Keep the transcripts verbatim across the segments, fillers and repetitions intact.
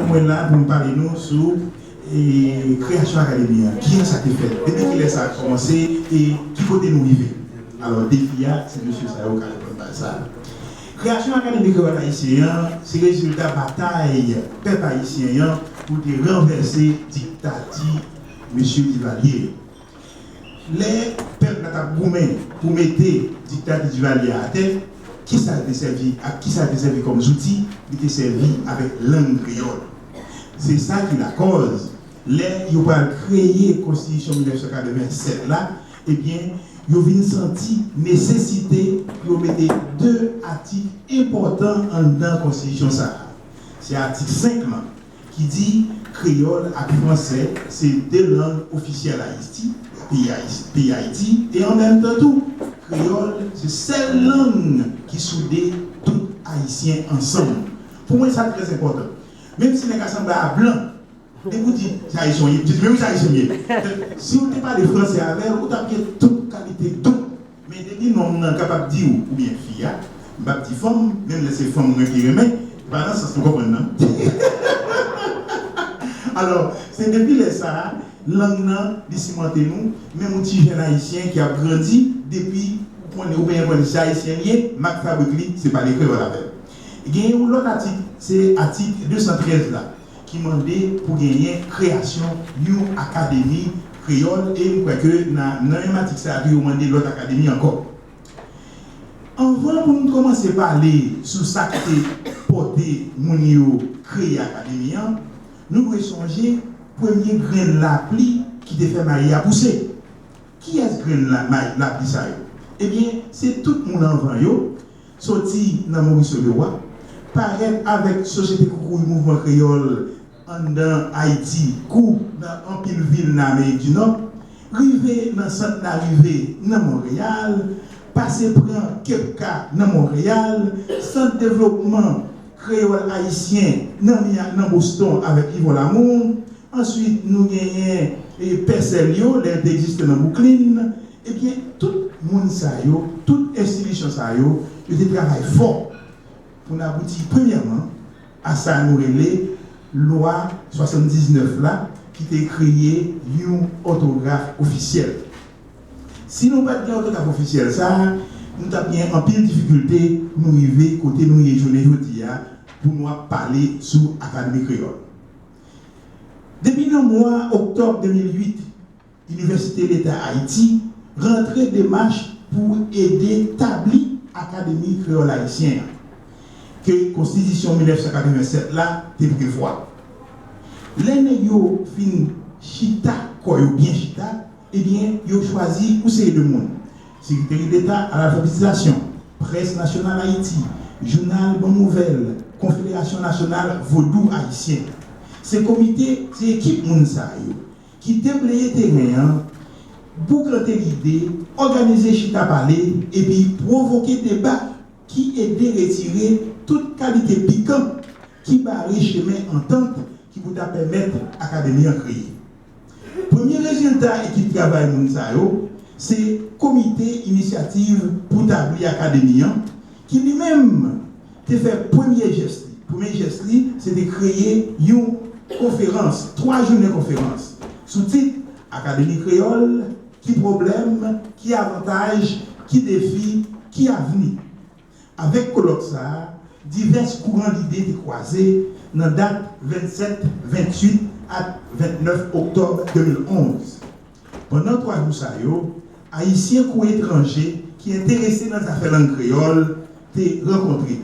Mwen la pou m pale nou sou e, kreyasyon akademi an. Kiyès sa te fèt? Depi kilè sa a kòmanse? E ki kote nou rive? Alò, defi a, se mesye sa yo k al reponn bay sa. Kreyasyon Akademi Kreyòl Ayisyen an se rezilta batay pèp ayisyen an pou te ranvèse diktati mesye Divalye. Lè pèp la t ap goumen pou mete diktati Divalye a atè, kisa l te sèvi ak kisa l te sèvi kòm zouti? Li te sèvi avèk lang kreyòl. Se sa ki lakòz, lè yo pral kreye Konstitisyon mil nèf san katreven sèt la, ebyen, yo vin santi nesesite pou yo mete de atik enpòtan anndan Konstitisyon sa a. Se atik senk lan ki di kreyòl ak fransè se de lang ofisyèl Ayiti, peyi Ayiti, peyi Ayiti, e an menm tan tou, kreyòl se sèl lang ki soude tout Ayisyen ansanm. Pou mwen, sa trè enpòtan. Menm si nèg la sanble a blan, depi w di se Ayisyen w ye, m di men wi se Ayisyen m ye. Si w te pale fransè avè l, ou t ap gen tout kalite dout. Men depi nonm nan kapab di w, oubyen fi a, m p ap di fanm, menm lè se fanm mwen pi renmen, se pa nan sans nou konprann nan. Alò, se depi lè sa a, lang nan, li simante nou, menm yon ti jèn ayisyen ki ap grandi, depi ou konnen, ou genyen konnen se ayisyen l ye, mak fabrik li, se pale kreyòl avè l. Genyen yon lòt atik, se atik de san trèz la, ki mande pou genyen kreyasyon yon akademi kreyòl, e m kwè ke nan, nan menm atik sa a tou, yo mande lòt akademi ankò. Anvan pou n kòmanse pale sou sa ki te pòte moun yo kreye akademi an, nou dwe sonje premye grenn lapli ki te fè mayi a pouse. Kiyès grenn la, may, lapli sa yo? Ebyen, se tout moun anvan yo, soti nan Maurice Leroy, parèt avèk Sosyete Koukouy Mouvman Kreyòl anndan Ayiti kou nan anpil vil nan Amerik di Nò, rive nan Sant Larive nan Monreyal, pase pran Kepka nan Monreyal, Sant Devlopman Kreyòl Ayisyen nan Mia-, nan Boston avèk Yvon Lamour, answit, nou genyen e, Pèsèl yo, lè yo te egziste nan Bwouklin. Ebyen, tout moun sa yo, tout enstitisyon sa yo, yo te travay fò pou n abouti, premyèman, a sa nou rele Lwa swasanndiznèf la, ki te kreye yon òtograf ofisyèl. Si nou pa t gen òtograf ofisyèl sa a, nou t ap gen anpil difikilte pou nou rive kote nou ye jounen jodi a, pou nou ap pale sou Akademi Kreyòl. Depi nan mwa oktòb de mil uit, Inivèsite Leta Ayiti rantre demach pou ede tabli Akademi Kreyòl Ayisyen an, ke Konstitisyon mil nèf san katreven sèt la te prevwa. Lè nèg yo fin chita kò yo byen chita, ebyen, yo chwazi yon seri de moun. Sekreteri Deta a lalfabetizasyon, Près Nasyonal Ayiti, jounal Bon Nouvèl, Konfederasyon Nasyonal Vodou Ayisyen. Se komite, se ekip moun sa yo ki debleye teren an, boukante lide, òganize chita pale, epi pwovoke deba ki ede retire tout kalite pikan ki bare chemen antant ki pou ta pèmèt akademi an kreye. Premye rezilta ekip travay moun sa yo, se Komite Inisyativ pou tabli Akademi an, ki li menm te fè premye jès li. Premye jès li, se te kreye yon konferans, twa jounen konferans, sou tit Akademi Kreyòl, ki pwoblèm, ki avantaj, ki defi, ki avni. Avèk kolòk sa a, divès kouran lide te kwaze nan dat vennsèt, venntuit ak ventnèf oktòb de mil onz. Pandan twa jou sa yo, Ayisyen kou etranje ki enterese nan zafè lang kreyòl te rankontre.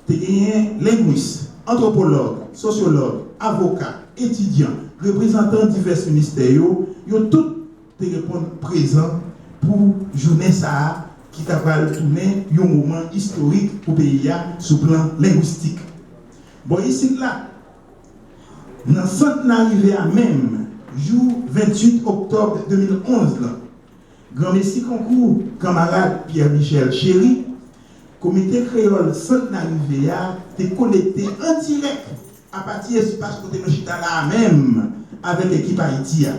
Te genyen lengwis, antwopològ, sosyològ, avoka, etidyan, reprezantan divès ministè yo, yo tout te reponn prezan pou jounen sa a ki ta pral tounen yon moman istorik pou peyi a sou plan lengwistik. Bò isit la, nan Sant Larive a menm, jou venntuit oktòb de mil onz lan, granmesi konkou kanmarad Pierre Michel Chéry, Komite Kreyòl Sant Larive a te konekte an dirèk apati espas kote nou chita la a menm avèk ekip Ayiti a.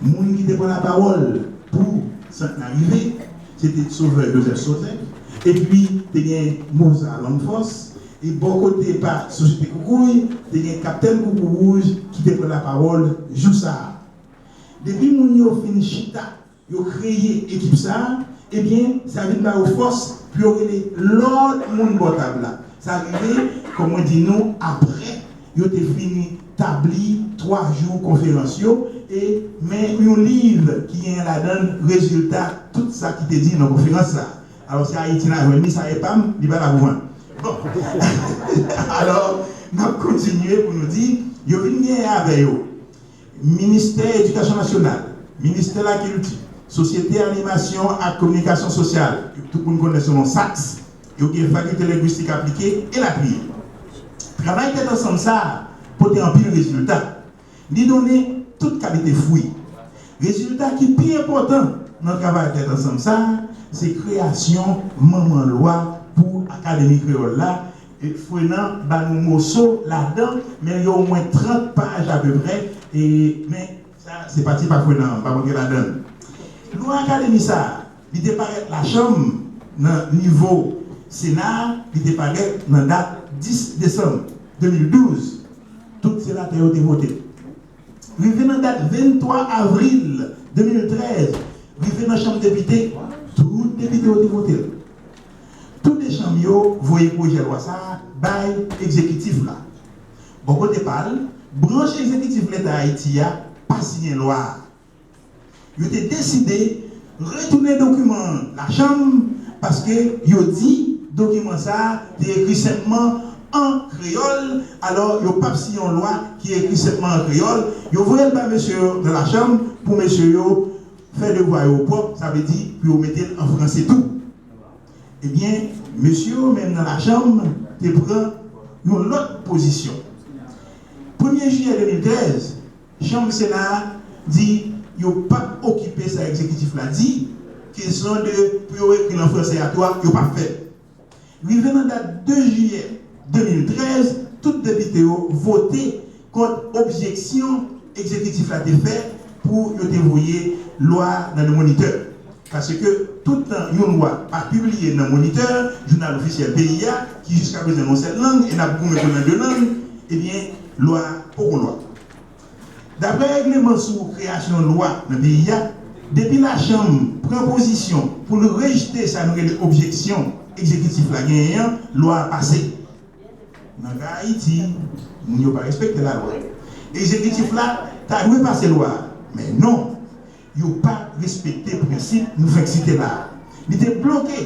Moun ki te pran lapawòl pou Sant Larive, se te Sauveur Joseph Sauzet, epi te gen Moza Longfos, E bò kote pa Sosyete Koukouy, te gen Kaptenn Koukouwouj ki te pran lapawòl jou sa a. Depi moun yo fin chita, yo kreye ekip sa a, ebyen, sa vin ba yo fòs pou yo rele lòt moun bò tab la. Sa rive, kòm mwen di nou, apre yo te fin tabli twa jou konferans yo, e men yon liv ki gen ladan l rezilta tout sa ki te di nan konferans sa a. Alò, se Ayiti n a jwenn li, sa e pa m, li pa la pou mwen. Bon. Alò, n ap kontinye pou nou di, yo vin genyen avè yo Ministè Edikasyon Nasyonal, Ministè Lakilti, Sosyete Animasyon ak Kominikasyon Sosyal, ke tout moun konnen sou non SAKS, yo gen Fakilte Lengwistik Aplike, elatriye. Travay tèt ansanm sa a pote anpil rezilta. Li donnen tout kalite fwi. Rezilta ki pi enpòtan nan travay tèt ansanm sa a, se kreyasyon manman lwa pou Akademi Kreyòl la. E Frenan ba nou moso ladan, men gen omwen trant paj apeprè, e, men sa, se pati pa Frenan, m pa konn ki ladan l. Lwa Akademi sa a, li te parèt lachanm nan nivo Sena a, li te parèt nan dat dis desanm de mil douz. Tout senatè yo te vote l. Rive nan dat venntwa avril de mil trèz, rive nan chanm depite, tout depite yo te vote l. Tou de chanm yo voye pwojè lwa sa a bay egzekitif la. Bò kote pa l, branch egzekitif Leta Ayiti a pa siyen lwa a. Yo te deside retounen dokiman an lachanm paske yo di dokiman sa a te ekri senpman an kreyòl, alò yo p ap siyen yon lwa ki ekri senpman an kreyòl. Yo voye l bay mesye yo nan lachanm pou mesye yo fè devwa yo pwòp, sa vle di pou yo mete l an franse tou. Ebyen, mesye yo menm nan lachanm te pran yon lòt pozisyon. Premye jiyè de mil trèz, Chanm Sena a di yo p ap okipe sa egzekitif la di, kesyon de pou yo ekri l an franse a tou a, yo p ap fè l. Rive nan dat de jiyè de mil trèz, tout depite yo vote kont objeksyon egzekitif la te fè pou yo te voye lwa a nan Le Moniteur. Paske toutan yon lwa pa pibliye nan Moniteur, jounal ofisyèl peyi a, ki jiska prezan nan yon sèl lang, e n ap goumen pou l nan de lang, ebyen, lwa a poko lwa. Daprè règleman sou kreyasyon lwa nan peyi a, depi lachanm pran pozisyon pou l rejte sa nou rele objeksyon egzekitif la genyen an, lwa a pase. Nan ka Ayiti, moun yo pa respekte lalwa. Egzekitif la ta dwe pase lwa a, men non, yo pa respekte prensip nou fenk site la a. Li te bloke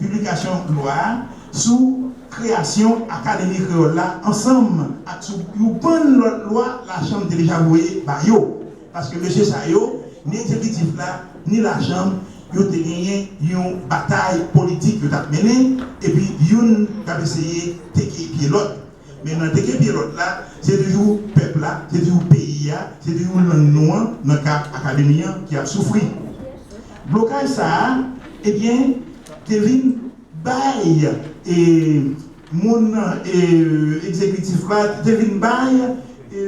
piblikasyon lwa a sou kreyasyon Akademi Kreyòl la ansanm ak sou yon bann lòt lwa lachanm te deja voye ba yo. Paske mesye sa yo, ni egzekitif la, ni lachanm, yo te genyen yon batay politik yo t ap mennen, epi youn t ap eseye teke pye lòt. Men nan teke pye lòt la, se toujou pèp la, se toujou peyi a, se toujou lang nou an, nan ka akademi an, ki ap soufri. Blokaj sa a, ebyen, te vin bay, e, moun, e, egzekitif la, te vin bay, e,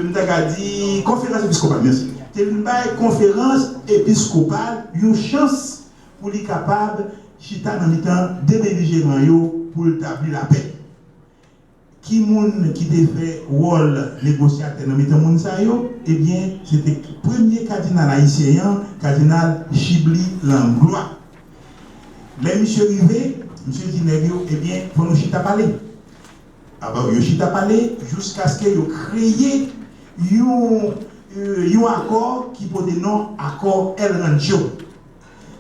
m ta ka di, konferans episkopal, mèsi. Te vin bay konferans episkopal yon chans pou li kapab chita nan mitan de belijeran yo pou l tabli lapè. Ki moun ki te fè wòl negosyatè nan mitan moun sa yo? Ebyen, se te premye kadinal ayisyen an, kadinal Chibly Langlois. Lè misye rive, misye di nèg yo, ebyen, fò nou chita pale. Alò, yo chita pale jiskaske yo kreye yon, e, yon akò ki pote non akò El Rancho.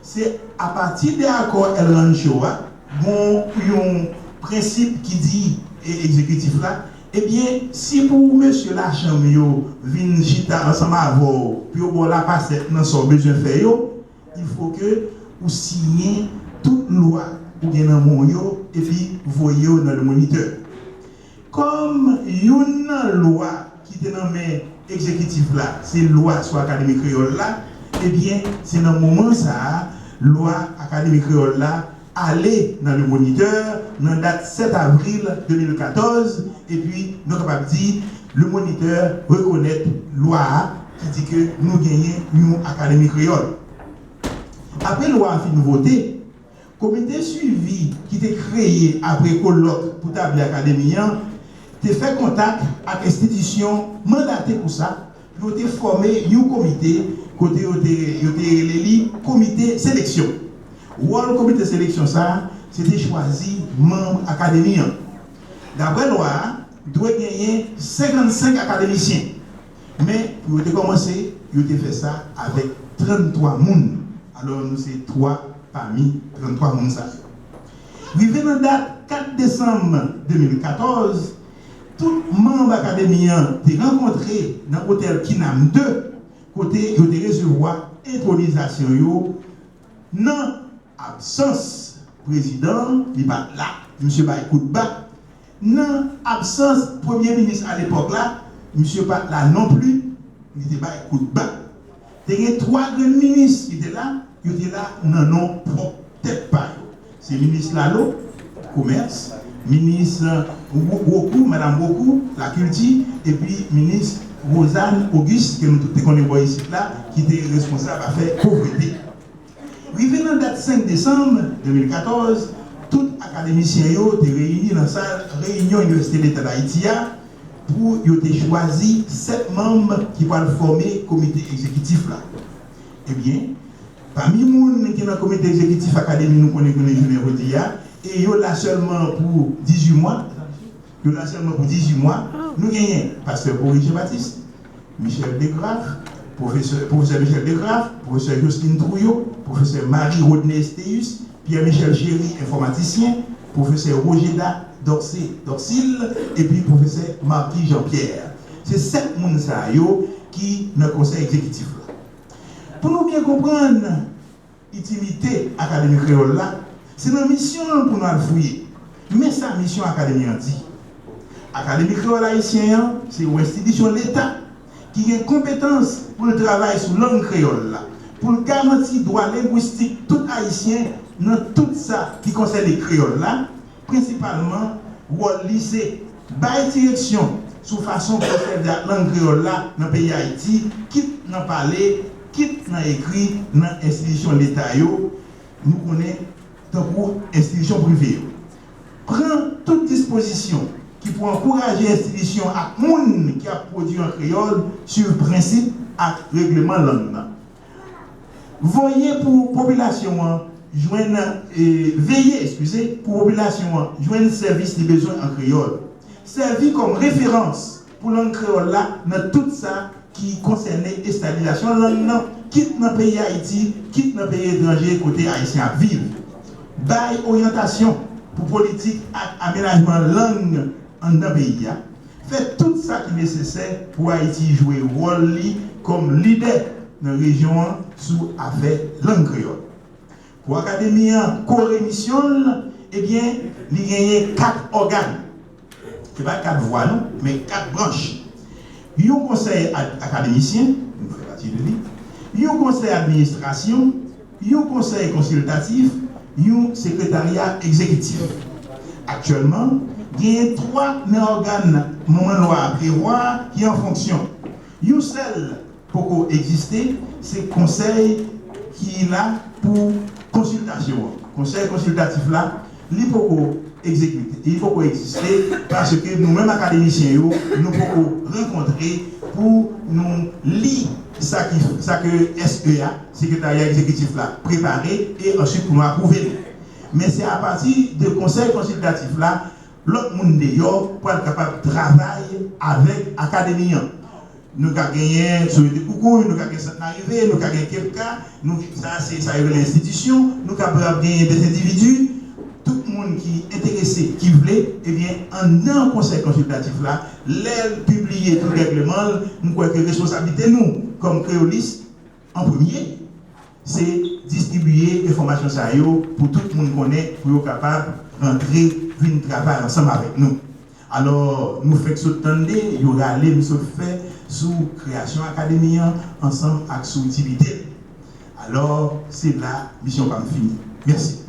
Se apati de akò El Rancho a, gon yon prensip ki di, e, egzekitif la, ebyen, si pou mesye lachanm yo vin chita ansanm avè w pou yo ba w lapasèt nan sa w bezwen fè yo, il faut que ou siyen tout lwa ou gen nan men w yo epi voye yo nan Le Moniteur. Kòm youn nan lwa ki te nan men egzekitif la, se lwa sou Akademi Kreyòl la, ebyen, se nan moman sa a, lwa Akademi Kreyòl la ale nan Le Moniteur nan dat sèt avril de mil katòz, epi nou kapab di Le Moniteur rekonèt lwa a ki di ke nou genyen yon Akademi Kreyòl. Apre lwa a fin vote, Komite swivi ki te kreye apre kolòk pou tabli akademi an te fè kontak ak enstitisyon mandate pou sa, pou yo te fòme yon komite kote yo te, yo te rele li komite seleksyon. Wòl komite seleksyon sa a, se te chwazi manm akademi an. Daprè lwa a, dwe genyen senkannsenk akademisyen. Men, pou yo te kòmanse, yo te fè sa avèk tranntwa moun. Alò, nou se twa pami tranntwa moun sa yo. Rive nan dat kat desanm de mil katòz, tout manm akademi an te rankontre nan otèl Kinam de, kote yo te resevwa entwonizasyon yo nan absans prezidan an, li pa t la, misye bay koutba. Nan absans premye minis alepòk la, misye pa t la non pli, li te bay koutba. Te gen twa grenn minis ki te la, yo te la nan non pwòp tèt pa yo. Se minis Lalo, komès, minis, euh, Wo-, Wokou, madanm Wokou, lakilti, epi minis Rosanne Auguste, ke nou tout te konnen bò isit la, ki te responsab afè povrete. Rive nan dat senk desanm de mil katòz, tout akademisyen yo te reyini nan sal reyinyon Inivèsite Leta Dayiti a pou yo te chwazi sèt manm ki pral fòme komite egzekitif la. Ebyen, pami moun ki nan komite egzekitif akademi nou konnen konnen jounen jodi a, e yo la sèlman pou dizuit mwa, yo la sèlman pou dizuit mwa, nou genyen pastè Corey Jean Baptiste, Michel DeGraff, pwofesè, pwofesè Michel DeGraff, pwofesè Jocelyne Trouillot, pwofesè Marie Rodney Estéus, Pierre Michel Chéry, enfòmatisyen, pwofesè Rogeda Dorcé Dorcil, epi pwofesè Marquis Jean Pierre. Se sèt moun sa yo ki nan konsèy egzekitif la. Pou nou byen konprann itilite Akademi Kreyòl la, se nan misyon l pou n al fouye. Men sa misyon Akademi an di. Akademi Kreyòl Ayisyen an se yon enstitisyon Leta ki gen konpetans pou l travay sou lang kreyòl la, pou l garanti dwa lengwistik tout Ayisyen nan tout sa ki konsène kreyòl la, prensipalman, wòl li se bay direksyon sou fason pou yo sèvi ak lang kreyòl la nan peyi Ayiti, kit nan pale, kit nan ekri nan enstitisyon Leta yo, nou konnen tankou enstitisyon prive yo. Pran tout dispozisyon ki pou ankouraje enstitisyon ak moun ki ap pwodui an kreyòl suiv prensip ak règleman lang nan. Voye pou popilasyon an jwenn, e, veye, eskize, pou popilasyon an jwenn sèvis li bezwen an kreyòl. Sèvi kòm referans pou lang kreyòl la nan tout sa ki konsène estabilizasyon lang nan, kit nan peyi Ayiti, kit nan peyi etranje kote Ayisyen ap viv. Bay oryantasyon pou politik ak amenajman lang anndan peyi a. Fè tout sa ki nesesè pou Ayiti jwe wòl li kòm lidè nan rejyon an sou afè lang kreyòl. Pou Akademi an kore misyon l, ebyen, li genyen kat ògàn. Se pa kat vwa non, men kat branch. Yon konsèy ad-, akademisyen, nou fè pati de li, yon konsèy administrasyon, yon konsèy konsiltatif, yon sekretarya egzekitif. Aktyèlman, genyen twa nan ògàn manman lwa a prevwa ki an fonksyon. Yon sèl poko egziste, se konsèy ki la pou konsiltasyon an. Konsèy konsiltatif la, li poko egzekite, li poko egziste, paske nou menm akademisyen yo, nou poko rankontre pou nou li sa ki, sa ke S E A, sekretarya egzekitif la, prepare e answit pou nou apwouve li. Men se apati de konsèy konsiltatif la, lòt moun deyò pral kapab travay avèk akademi an. Nou ka genyen Soyete Koukouy, nou ka gen Sant Marive, nou ka gen Kepka, nou, sa se sa yo rele enstitisyon, nou kapab genyen dèzendividi, tout moun ki enterese, ki vle, ebyen, anndan konsèy konsiltatif la, lè l pibliye tout règleman l, m kwè ke responsablite nou, kòm kreyolis, an premye, se distribiye enfòmasyon sa yo pou tout moun konnen, pou yo kapab rantre, vin travay ansanm avèk nou. Alò, nou fèk sot tande, yo rale m sot fè sou kreyasyon akademi an ansanm ak sou itilite l. Alò, se la misyon pa m fini. Mèsi.